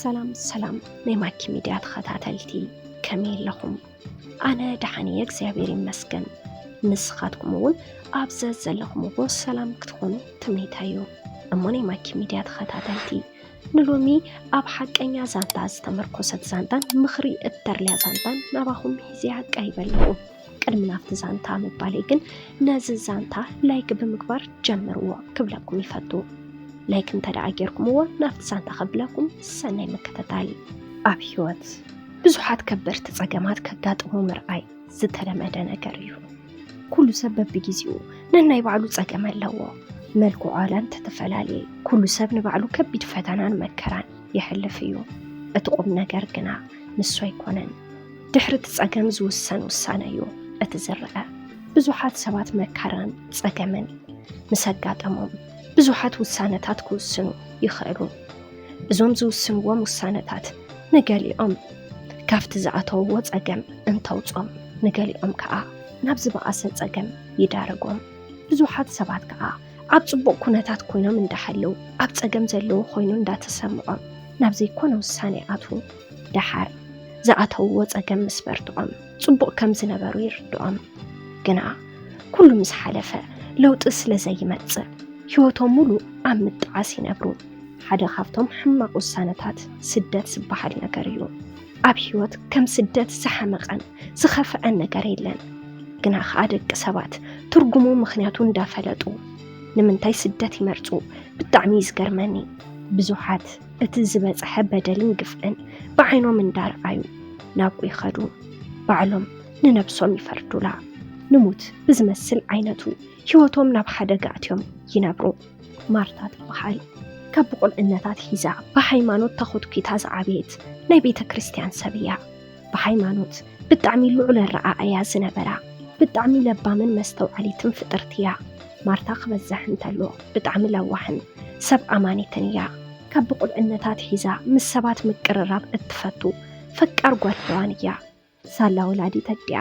ሰላም ሰላም ናይ ማኪ ሚድያ ተኸታተልቲ፣ ከመይ ኣለኹም? ኣነ ደሓን እየ እግዚኣብሔር ይመስገን። ንስኻትኩም እውን ኣብ ዘዘለኹምዎ ሰላም ክትኾኑ ትምኒተይ እዩ። እሞ ናይ ማኪ ሚድያ ተኸታተልቲ፣ ንሎሚ ኣብ ሓቀኛ ዛንታ ዝተመርኮሰት ዛንታን ምኽሪ እተርልያ ዛንታን ናባኹም ሒዘ ቀሪበ ኣለኹ። ቅድሚ ናብቲ ዛንታ ምባለይ ግን ነዚ ዛንታ ላይክ ብምግባር ጀምርዎ ክብለኩም ይፈቱ። ላይክ እንተ ደኣ ጌርኩምዎ ናብቲ ዛንታ ከብለኩም ሰናይ ምክትታል። ኣብ ህይወት ብዙሓት ከበድቲ ጸገማት ከጋጥሙ ምርኣይ ዝተለመደ ነገር እዩ። ኩሉ ሰብ በብጊዜኡ ነናይ ባዕሉ ጸገም ኣለዎ። መልክዑ ዋላ እንተተፈላለየ፣ ኩሉ ሰብ ንባዕሉ ከቢድ ፈተናን መከራን የሕልፍ እዩ። እቲ ቁም ነገር ግና ንሱ ኣይኮነን፣ ድሕሪ እቲ ጸገም ዝውሰን ውሳነ እዩ እቲ ዝረኣ። ብዙሓት ሰባት መከራን ጸገምን ምስ ኣጋጠሞም ብዙሓት ውሳነታት ክውስኑ ይኽእሉ። እዞም ዝውስንዎም ውሳነታት ንገሊኦም ካብቲ ዝኣተውዎ ጸገም እንተውጾም፣ ንገሊኦም ከኣ ናብ ዝበኣሰ ጸገም ይዳርጎም። ብዙሓት ሰባት ከኣ ኣብ ጽቡቕ ኩነታት ኮይኖም እንዳሃለዉ ኣብ ጸገም ዘለዉ ኮይኑ እንዳተሰምዖም ናብ ዘይኮነ ውሳነ ይኣትዉ። ደሓር ዝኣተውዎ ጸገም ምስ በርትዖም ጽቡቕ ከም ዝነበሩ ይርድኦም። ግና ኩሉ ምስ ሓለፈ ለውጢ ስለ ዘይመጽእ ህይወቶም ሙሉ ኣብ ምጥዓስ ይነብሩ። ሓደ ካብቶም ሕማቕ ውሳነታት ስደት ዝበሃል ነገር እዩ። ኣብ ህይወት ከም ስደት ዝሓመቐን ዝኸፍዐን ነገር የለን። ግና ኸኣ ደቂ ሰባት ትርጉሙ ምኽንያቱ እንዳፈለጡ ንምንታይ ስደት ይመርጹ ብጣዕሚ እዩ ዝገርመኒ። ብዙሓት እቲ ዝበጽሐ በደልን ግፍዕን ብዓይኖም እንዳረኣዩ ናብኡ ይኸዱ። ባዕሎም ንነብሶም ይፈርዱላ። ንሙት ብዝመስል ዓይነቱ ህይወቶም ናብ ሓደጋ ኣትዮም ይነብሩ። ማርታ ትበሃል። ካብ ብቑልዕነታ ኣትሒዛ ብሃይማኖት ተኾትኲታ ዝዓበየት ናይ ቤተ ክርስቲያን ሰብ እያ። ብሃይማኖት ብጣዕሚ ልዑል ኣረኣእያ ዝነበራ፣ ብጣዕሚ ለባምን መስተውዓሊትን ፍጥርቲ እያ። ማርታ ክበዝሕ እንተሎ ብጣዕሚ ለዋሕን ሰብ ኣማኒትን እያ። ካብ ብቑልዕነታ ኣትሒዛ ምስ ሰባት ምቅርራብ እትፈቱ ፈቃር ጓል ሄዋን እያ። ሳላ ወላዲት ኣዲኣ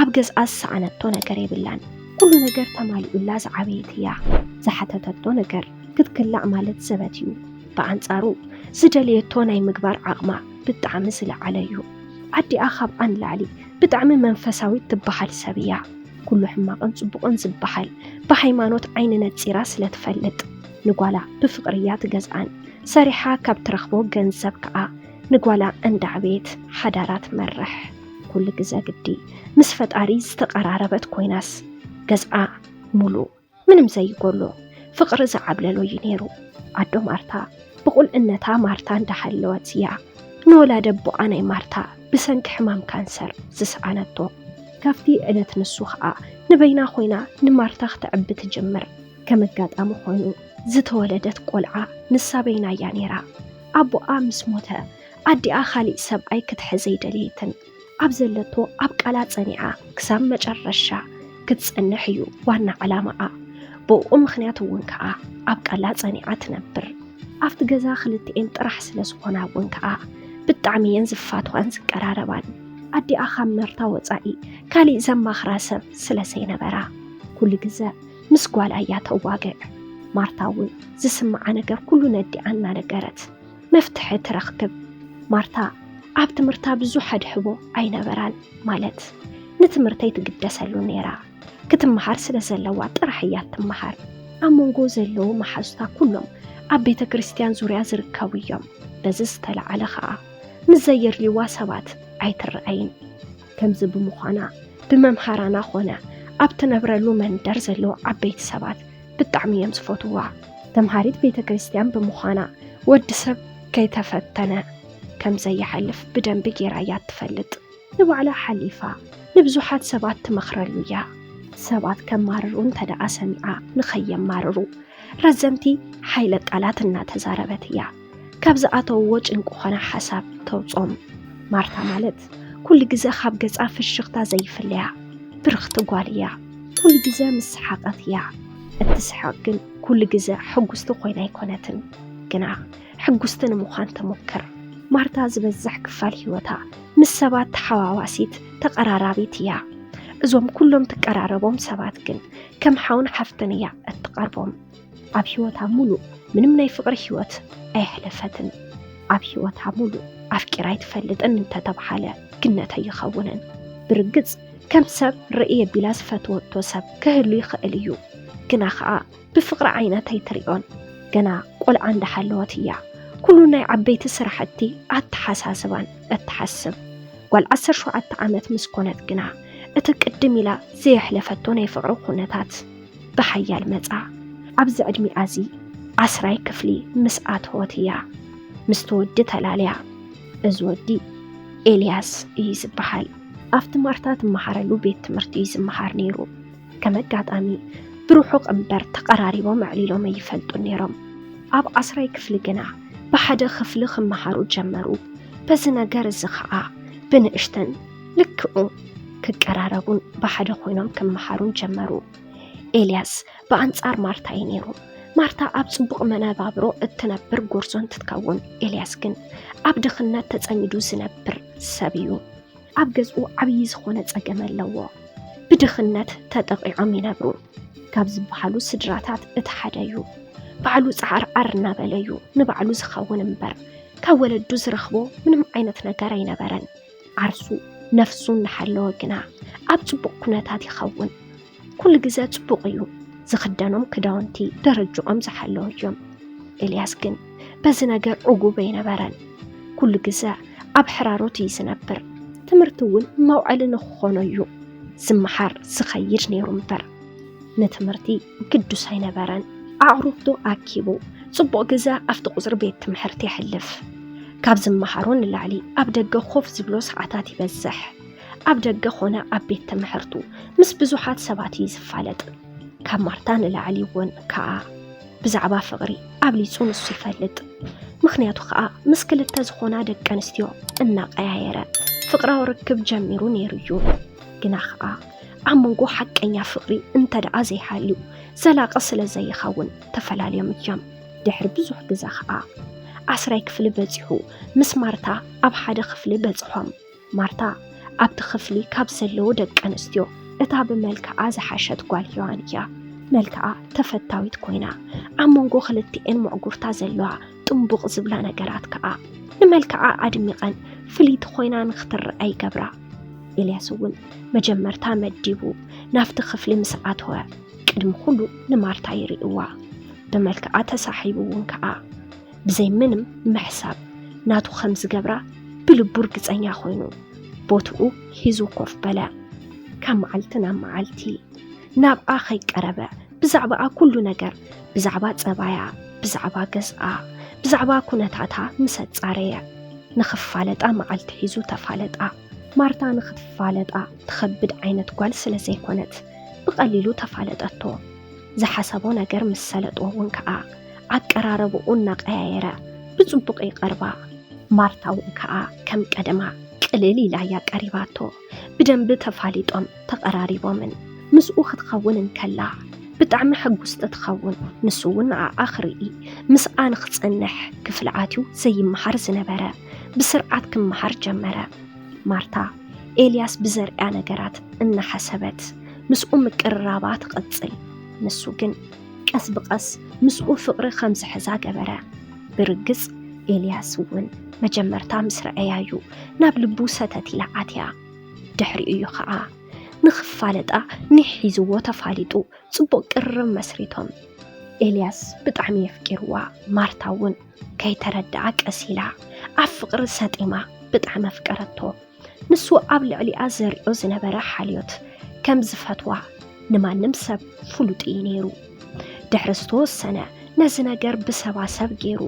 ኣብ ገዝኣ ዝሰኣነቶ ነገር የብላን። ኩሉ ነገር ተማሊኡላ ዝዓበየት እያ። ዝሓተተቶ ነገር ክትክላእ ማለት ዘበት እዩ። ብኣንጻሩ ዝደለየቶ ናይ ምግባር ዓቕማ ብጣዕሚ ዝለዓለ እዩ። ኣዲኣ ካብኣ ንላዕሊ ብጣዕሚ መንፈሳዊት ትበሃል ሰብ እያ። ኩሉ ሕማቕን ጽቡቕን ዝበሃል ብሃይማኖት ዓይኒ ነጺራ ስለ ትፈልጥ ንጓላ ብፍቕሪ እያ ትገዝኣን። ሰሪሓ ካብ ትረኽቦ ገንዘብ ከኣ ንጓላ እንዳዕበየት ሓዳራ ትመርሕ። ኩሉ ግዘ ግዲ ምስ ፈጣሪ ዝተቐራረበት ኮይናስ ገዝኣ ሙሉእ ምንም ዘይጎሎ ፍቕሪ ዝዓብለሎ እዩ ነይሩ። ኣዶ ማርታ ብቑልዕነታ ማርታ እንዳሃለወት እያ ንወላዲ ኣቦኣ ናይ ማርታ ብሰንኪ ሕማም ካንሰር ዝሰኣነቶ። ካብቲ ዕለት ንሱ ኸኣ ንበይና ኮይና ንማርታ ክተዕቢ ትጅምር። ከም ኣጋጣሚ ኮይኑ ዝተወለደት ቆልዓ ንሳ በይና እያ ነይራ። ኣቦኣ ምስ ሞተ ኣዲኣ ካሊእ ሰብኣይ ክትሕዝ ኣይደለየትን። ኣብ ዘለቶ ኣብ ቃላ ጸኒዓ ክሳብ መጨረሻ ክትጸንሕ እዩ ዋና ዕላማኣ። ብኡ ምኽንያት እውን ከኣ ኣብ ቃላ ጸኒዓ ትነብር። ኣብቲ ገዛ ክልቲኤን ጥራሕ ስለ ዝኾና እውን ከኣ ብጣዕሚ እየን ዝፋትዋን ዝቀራረባን። ኣዲኣ ካብ ማርታ ወጻኢ ካሊእ ዘማኽራ ሰብ ስለ ዘይነበራ ኩሉ ግዘ ምስ ጓላ እያ ተዋግዕ። ማርታ እውን ዝስምዓ ነገር ኩሉ ነዲኣ እናነገረት መፍትሒ ትረኽብ። ማርታ ኣብ ትምህርታ ብዙሕ ኣድሕቦ ኣይነበራን፣ ማለት ንትምህርተይ ትግደሰሉ ነይራ። ክትመሃር ስለ ዘለዋ ጥራሕ እያ ትመሃር። ኣብ መንጎ ዘለዉ መሓዙታ ኩሎም ኣብ ቤተ ክርስቲያን ዙርያ ዝርከቡ እዮም። በዚ ዝተለዓለ ኸኣ ምስ ዘየድልይዋ ሰባት ኣይትረኣይን። ከምዚ ብምዃና ብመምሃራና ኾነ ኣብ ትነብረሉ መንደር ዘለዉ ዓበይቲ ሰባት ብጣዕሚ እዮም ዝፈትዋ። ተምሃሪት ቤተ ክርስቲያን ብምዃና ወዲ ሰብ ከይተፈተነ ከም ዘይሓልፍ ብደንቢ ጌራ እያ ትፈልጥ። ንባዕላ ሓሊፋ ንብዙሓት ሰባት ትመኽረሉ እያ። ሰባት ከማርሩ እንተ ደኣ ሰሚዓ ንኸየማርሩ ረዘምቲ ሓይለ ቃላት እናተዛረበት እያ ካብ ዝኣተውዎ ጭንቂ ኾነ ሓሳብ ተውጾም። ማርታ ማለት ኩሉ ግዘ ካብ ገጻ ፍሽኽታ ዘይፍለያ ብርኽቲ ጓል እያ። ኩሉ ግዘ ምስ ሰሓቐት እያ። እትስሕቕ ግን ኩሉ ግዘ ሕጉስቲ ኮይና ኣይኮነትን፣ ግና ሕጉስቲ ንምዃን ትሙክር። ማርታ ዝበዝሕ ክፋል ህይወታ ምስ ሰባት ተሓዋዋሲት ተቐራራቢት እያ። እዞም ኩሎም ትቀራረቦም ሰባት ግን ከም ሓውን ሓፍትን እያ እትቐርቦም። ኣብ ህይወታ ሙሉእ ምንም ናይ ፍቕሪ ህይወት ኣየሕለፈትን። ኣብ ህይወታ ሙሉእ ኣፍቂራ ኣይትፈልጥን እንተተብሃለ ግነት ኣይኸውንን። ብርግጽ ከም ሰብ ርእየ ቢላ ዝፈትወቶ ሰብ ክህሉ ይኽእል እዩ። ግና ኸኣ ብፍቕሪ ዓይና ኣይትሪኦን። ገና ቆልዓ እንዳሃለወት እያ ኩሉ ናይ ዓበይቲ ስራሕቲ ኣተሓሳስባን እትሓስብ። ጓል ዓሰርተ ሸውዓተ ዓመት ምስ ኮነት ግና እቲ ቅድም ኢላ ዘየሕለፈቶ ናይ ፍቕሪ ኩነታት ብሓያል መጻ። ኣብዚ ዕድሚኣ እዚ ዓስራይ ክፍሊ ምስ ኣተወት እያ ምስቲ ወዲ ተላልያ። እዚ ወዲ ኤልያስ እዩ ዝበሃል። ኣብቲ ማርታ ትመሃረሉ ቤት ትምህርቲ እዩ ዝመሃር ነይሩ። ከም ኣጋጣሚ ብርሑቕ እምበር ተቐራሪቦም ኣዕሊሎም ኣይፈልጡን ነይሮም። ኣብ ዓስራይ ክፍሊ ግና ብሓደ ክፍሊ ክመሃሩ ጀመሩ። በዚ ነገር እዚ ኸኣ ብንእሽተን ልክዑ ክቀራረቡን ብሓደ ኮይኖም ክመሃሩን ጀመሩ። ኤልያስ ብኣንጻር ማርታ እዩ ነይሩ። ማርታ ኣብ ጽቡቕ መነባብሮ እትነብር ጎርዞ እንትትከውን፣ ኤልያስ ግን ኣብ ድኽነት ተጸሚዱ ዝነብር ሰብ እዩ። ኣብ ገዝኡ ዓብዪ ዝኾነ ጸገም ኣለዎ። ብድኽነት ተጠቒዖም ይነብሩ። ካብ ዝበሃሉ ስድራታት እቲ ሓደ እዩ። ባዕሉ ጻዕርዓር እናበለ እዩ ንባዕሉ ዝኸውን እምበር፣ ካብ ወለዱ ዝረኽቦ ምንም ዓይነት ነገር ኣይነበረን። ዓርሱ ነፍሱ እናሓለወ ግና ኣብ ጽቡቕ ኩነታት ይኸውን። ኩሉ ግዘ ጽቡቕ እዩ። ዝኽደኖም ክዳውንቲ ደረጅኦም ዝሓለዉ እዮም። ኤልያስ ግን በዚ ነገር ዕጉብ ኣይነበረን። ኩሉ ግዘ ኣብ ሕራሮት እዩ ዝነብር። ትምህርቲ እውን መውዐሊ ንክኾኖ እዩ ዝመሃር ዝኸይድ ነይሩ እምበር፣ ንትምህርቲ ግዱስ ኣይነበረን። ኣዕሩኽቱ ኣኪቡ ጽቡቕ ግዘ ኣብቲ ቁጽሪ ቤት ትምህርቲ የሕልፍ። ካብ ዝመሃሮ ንላዕሊ ኣብ ደገ ኮፍ ዝብሎ ሰዓታት ይበዝሕ። ኣብ ደገ ኾነ ኣብ ቤት ትምህርቱ ምስ ብዙሓት ሰባት እዩ ዝፋለጥ። ካብ ማርታ ንላዕሊ እውን ከኣ ብዛዕባ ፍቕሪ ኣብሊጹ ንሱ ይፈልጥ። ምኽንያቱ ከኣ ምስ ክልተ ዝኾና ደቂ ኣንስትዮ እናቀያየረ ፍቕራዊ ርክብ ጀሚሩ ነይሩ እዩ። ግና ከኣ ኣብ መንጎ ሓቀኛ ፍቕሪ እንተ ደኣ ዘይሃልዩ ዘላቒ ስለ ዘይኸውን ተፈላልዮም እዮም። ድሕሪ ብዙሕ ግዘ ከኣ ዓስራይ ክፍሊ በጺሑ ምስ ማርታ ኣብ ሓደ ክፍሊ በጽሖም። ማርታ ኣብቲ ክፍሊ ካብ ዘለዉ ደቂ ኣንስትዮ እታ ብመልክዓ ዝሓሸት ጓል ሄዋን እያ። መልክዓ ተፈታዊት ኮይና ኣብ መንጎ ክልቲኤን ምዕጉርታ ዘለዋ ጥንቡቕ ዝብላ ነገራት ከኣ ንመልክዓ ኣድሚቐን ፍልይቲ ኮይና ንኽትረኣ ይገብራ። ኤልያስ እውን መጀመርታ መዲቡ ናብቲ ክፍሊ ምስ ኣተወ ቅድሚ ኩሉ ንማርታ ይርእዋ። ብመልክዓ ተሳሒቡ እውን ከኣ ብዘይ ምንም ምሕሳብ ናቱ ከም ዝገብራ ብልቡ ርግጸኛ ኮይኑ ቦትኡ ሒዙ ኮፍ በለ። ካብ መዓልቲ ናብ መዓልቲ ናብኣ ከይቀረበ ብዛዕባኣ ኩሉ ነገር፣ ብዛዕባ ጸባያ፣ ብዛዕባ ገዝኣ፣ ብዛዕባ ኩነታታ ምስ ኣጻረየ ንኽፋለጣ መዓልቲ ሒዙ ተፋለጣ። ማርታ ንኽትፋለጣ ትኸብድ ዓይነት ጓል ስለ ዘይኮነት ብቐሊሉ ተፋለጠቶ። ዝሓሰቦ ነገር ምስ ሰለጦ እውን ከኣ ኣቀራረብኡ እናቐያየረ ብጽቡቕ ይቐርባ። ማርታ እውን ከኣ ከም ቀደማ ቅልል ኢላ እያ ቀሪባቶ። ብደንቢ ተፋሊጦም ተቐራሪቦምን። ምስኡ ክትኸውን እንከላ ብጣዕሚ ሕጉስቲ ትኸውን። ንሱ እውን ንዓኣ ክርኢ ምስኣ ንኽጸንሕ ክፍሊ ኣትዩ ዘይመሃር ዝነበረ ብስርዓት ክመሃር ጀመረ። ማርታ ኤልያስ ብዘርእያ ነገራት እናሓሰበት ምስኡ ምቅርራባ ትቐጽል። ንሱ ግን ቀስ ብቐስ ምስኡ ፍቕሪ ከም ዝሕዛ ገበረ። ብርግጽ ኤልያስ እውን መጀመርታ ምስ ረኣያ እዩ ናብ ልቡ ሰተት ኢላ ኣትያ። ድሕሪኡ እዩ ኸኣ ንኽፋለጣ ኒሕ ሒዝዎ ተፋሊጡ ጽቡቕ ቅርርብ መስሪቶም። ኤልያስ ብጣዕሚ የፍቂርዋ። ማርታ እውን ከይተረድኣ ቀስ ኢላ ኣብ ፍቕሪ ሰጢማ ብጣዕሚ ኣፍቀረቶ። ንሱ ኣብ ልዕሊኣ ዘርእዮ ዝነበረ ሓልዮት ከም ዝፈትዋ ንማንም ሰብ ፍሉጥ እዩ ነይሩ። ድሕሪ ዝተወሰነ ነዚ ነገር ብሰባሰብ ገይሩ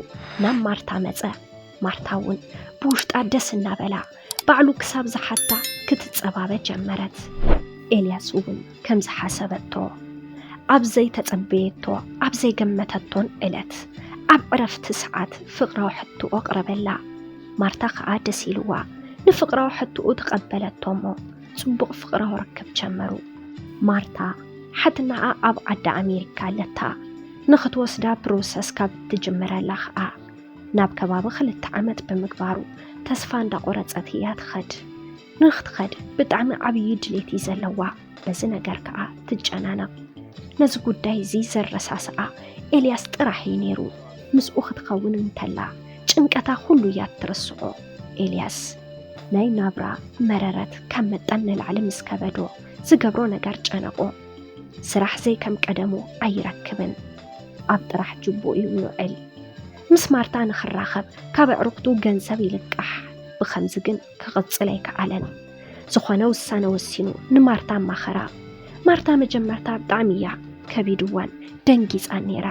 ናብ ማርታ መጸ። ማርታ እውን ብውሽጣ ደስ እናበላ ባዕሉ ክሳብ ዝሓታ ክትጸባበ ጀመረት። ኤልያስ እውን ከም ዝሓሰበቶ ኣብ ዘይተጸበየቶ ኣብ ዘይገመተቶን ዕለት ኣብ ዕረፍቲ ሰዓት ፍቕራዊ ሕትኦ ኣቕረበላ። ማርታ ከኣ ደስ ኢልዋ ንፍቕራዊ ሕትኡ ተቐበለቶ እሞ ጽቡቕ ፍቕራዊ ርክብ ጀመሩ። ማርታ ሓትናኣ ኣብ ዓዲ ኣሜሪካ ኣለታ። ንኽትወስዳ ፕሮሰስ ካብ እትጅምረላ ኸኣ ናብ ከባቢ ክልተ ዓመት ብምግባሩ ተስፋ እንዳቖረጸት እያ ትኸድ። ንኽትኸድ ብጣዕሚ ዓብዪ ድሌት እዩ ዘለዋ። በዚ ነገር ከኣ ትጨናነቕ። ነዚ ጉዳይ እዚ ዘረሳስኣ ኤልያስ ጥራሕ እዩ ነይሩ። ምስኡ ክትኸውን እንተላ ጭ ጭንቀታ ኩሉ እያ እትርስዖ። ኤልያስ ናይ ናብራ መረረት ካብ መጠን ንላዕሊ ምስ ከበዶ፣ ዝገብሮ ነገር ጨነቆ። ስራሕ ዘይከም ቀደሙ ኣይረክብን። ኣብ ጥራሕ ጅቡኡ እዩ ውዕል። ምስ ማርታ ንኽራኸብ ካብ ኣዕሩኽቱ ገንዘብ ይልቃሕ። ብኸምዚ ግን ክቕጽል ኣይከኣለን። ዝኾነ ውሳነ ወሲኑ ንማርታ ኣማኸራ። ማርታ መጀመርታ ብጣዕሚ እያ ከቢድዋን ደንጊጻን ነይራ።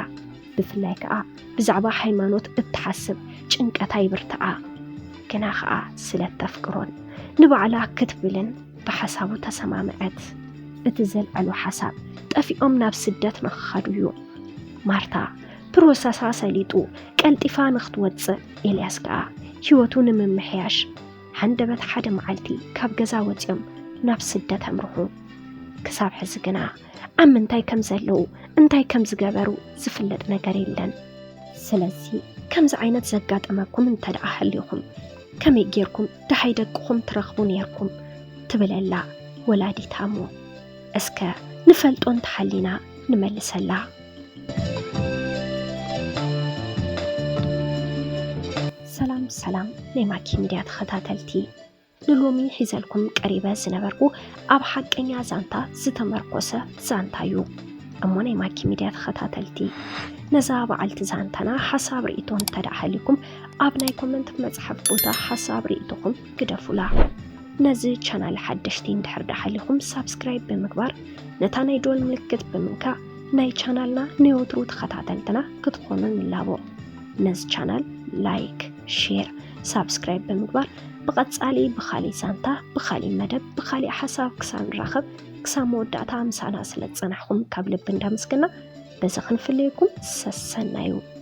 ብፍላይ ከኣ ብዛዕባ ሃይማኖት እትሓስብ ጭንቀታ ይብርትዓ። ግና ከኣ ስለ እተፍቅሮን ንባዕላ ክትብልን ብሓሳቡ ተሰማምዐት። እቲ ዘልዐሎ ሓሳብ ጠፊኦም ናብ ስደት ንኽኸዱ እዩ። ማርታ ፕሮሰሳ ሰሊጡ ቀልጢፋ ንኽትወጽእ፣ ኤልያስ ከኣ ህይወቱ ንምምሕያሽ ሃንደበት ሓደ መዓልቲ ካብ ገዛ ወጺኦም ናብ ስደት ኣምርሑ። ክሳብ ሕዚ ግና ኣብ ምንታይ ከም ዘለዉ እንታይ ከም ዝገበሩ ዝፍለጥ ነገር የለን። ስለዚ ከምዚ ዓይነት ዘጋጠመኩም እንተ ደኣ ሃሊኹም ከመይ ጌርኩም ደሃይ ደቅኹም ትረኽቡ ኔርኩም? ትብል ኣላ ወላዲት ኣሞ። እስከ ንፈልጦ እንተሃሊና ንመልሰላ። ሰላም ሰላም ናይ ማኪ ሚድያ ተኸታተልቲ፣ ንሎሚ ሒዘልኩም ቀሪበ ዝነበርኩ ኣብ ሓቀኛ ዛንታ ዝተመርኮሰ ዛንታ እዩ። እሞ ናይ ማኪ ሚድያ ተኸታተልቲ፣ ነዛ በዓልቲ ዛንታና ሓሳብ ርእይቶ እንተ ደኣ ሃሊኩም ኣብ ናይ ኮመንት መጽሓፍ ቦታ ሓሳብ ርእይቶኹም ግደፉላ። ነዚ ቻናል ሓደሽቲ እንድሕር ደኣ ሃሊኹም ሳብስክራይብ ብምግባር ነታ ናይ ዶል ምልክት ብምንካእ ናይ ቻናልና ናይ ወትሩ ተኸታተልትና ክትኾኑ ንላቦ። ነዚ ቻናል ላይክ፣ ሼር፣ ሳብስክራይብ ብምግባር ብቐጻሊ ብኻሊእ ዛንታ፣ ብኻሊእ መደብ፣ ብኻሊእ ሓሳብ ክሳብ ንራኸብ ክሳብ መወዳእታ ምሳና ስለ ዝጸናሕኩም ካብ ልቢ እንዳመስገና በዚ ክንፍለየኩም ሰሰናዩ።